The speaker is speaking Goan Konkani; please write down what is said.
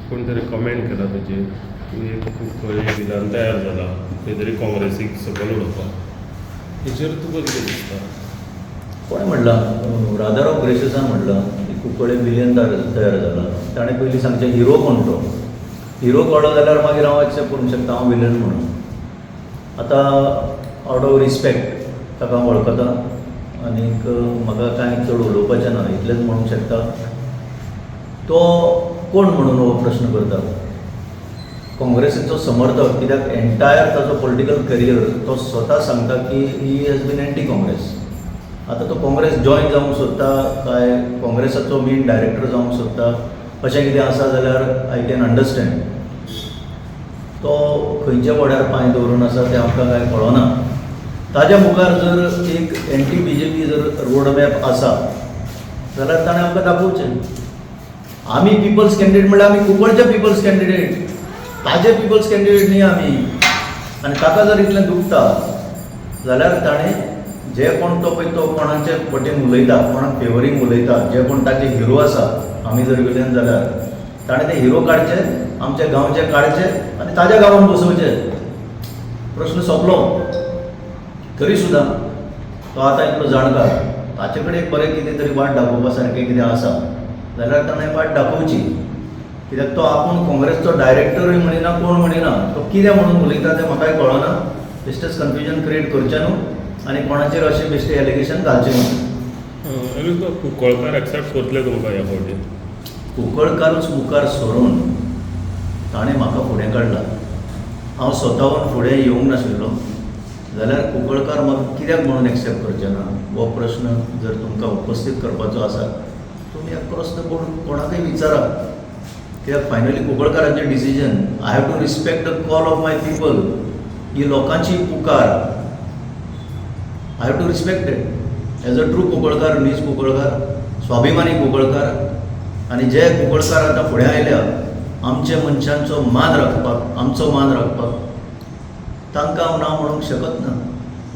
कोण तरी कमेंट केला तुजेर, तूं एक कुंकळ्ळे विलन तयार जाला खंय तरी काँग्रेसीक सकयल उडोवपाक. हेचेर तुका कितें दिसता? कोणें म्हणलां? राजाराव ग्रेसिसान म्हणलां की कुंकळ्ळे विलन तयार जाला. ताणें पयलीं सांगचें, हिरो कोण तो. हिरो कळ्ळो जाल्यार मागीर हांव एक्सेप्ट करूंक शकता हांव विलन म्हणून. आतां आवट ऑफ रिस्पेक्ट, ताका हांव वळखता आनीक म्हाका कांय चड उलोवपाचें ना. इतलेंच म्हणूंक शकता, तो कोण म्हणून हो प्रश्न करता. काँग्रेसीचो समर्थक, कित्याक एंटायर ताचो पॉलिटिकल करियर तो स्वता सांगता की he has been anti Congress. आतां तो काँग्रेस जॉयन जावंक सोदता काय काँग्रेसाचो मेन डायरेक्टर जावंक सोदता, अशें कितें आसा जाल्यार I can understand. तो खंयच्या वड्यार पांय दवरून आसा तें आमकां कांय कळना. ताज्या मुखार जर एक एंटी बीजेपी जर रोड मॅप आसा जाल्यार ताणें आमकां दाखोवचें. आमी पिपल्स कॅन्डिडेट म्हणल्यार आमी कुंकळचे पिपल्स कॅन्डिडेट, ताजे पिपल्स कॅन्डिडेट न्ही आमी. आनी ताका जर इतलें दुखता जाल्यार ताणें जे कोण तो पळय, तो कोणाचे वटेन उलयता, कोणाक फेवरींग उलयता, जे कोण ताचे हिरो आसा, आमी जर विलन जाल्यार ताणें ते हिरो काडचे, आमच्या गांवचे काडचे आनी ताज्या गांवान बसोवचे. प्रश्न सोंपलो. तरी सुद्दां तो आतां इतलो जाणकार, ताचे कडेन एक बरें कितें तरी वाट दाखोवपा सारकें कितें आसा जाल्यार ताणें वाट दाखोवची. कित्याक तो आपूण काँग्रेसचो डायरेक्टरूय म्हणिना, कोण म्हणिना. तो कितें म्हणून उलयता तें म्हाकाय कळना. बेश्टेच कन्फ्युजन क्रिएट करचें न्हू आनी कोणाचेर अशें बेश्टें एलिगेशन घालचें न्हू. एलवीस, कुंकळकार एक्सेप्ट करतले तुमकां ह्या फावटी? कुंकळकारूच मुखार सरून ताणें म्हाका फुडें काडला. हांव स्वताहून फुडें येवंक नाशिल्लो जाल्यार कुंकळकार म्हाका कित्याक म्हणून एक्सेप्ट करचे ना, हो प्रश्न जर तुमकां उपस्थीत करपाचो आसा, तुमी अक्रॉस the board कोणाकय विचारा. कित्याक finally कुंकळकारांचें decision, I have to respect the call of my people. ही लोकांची पुकार, I have to respect it as a true Kunkalkar, नीज कुंकळकार, स्वाभिमानी कुंकळकार. आनी जे कुंकळकार आतां फुडें आयल्या आमच्या मनशांचो मान राखपाक, आमचो मान राखपाक, तांकां हांव ना म्हणूंक शकत ना.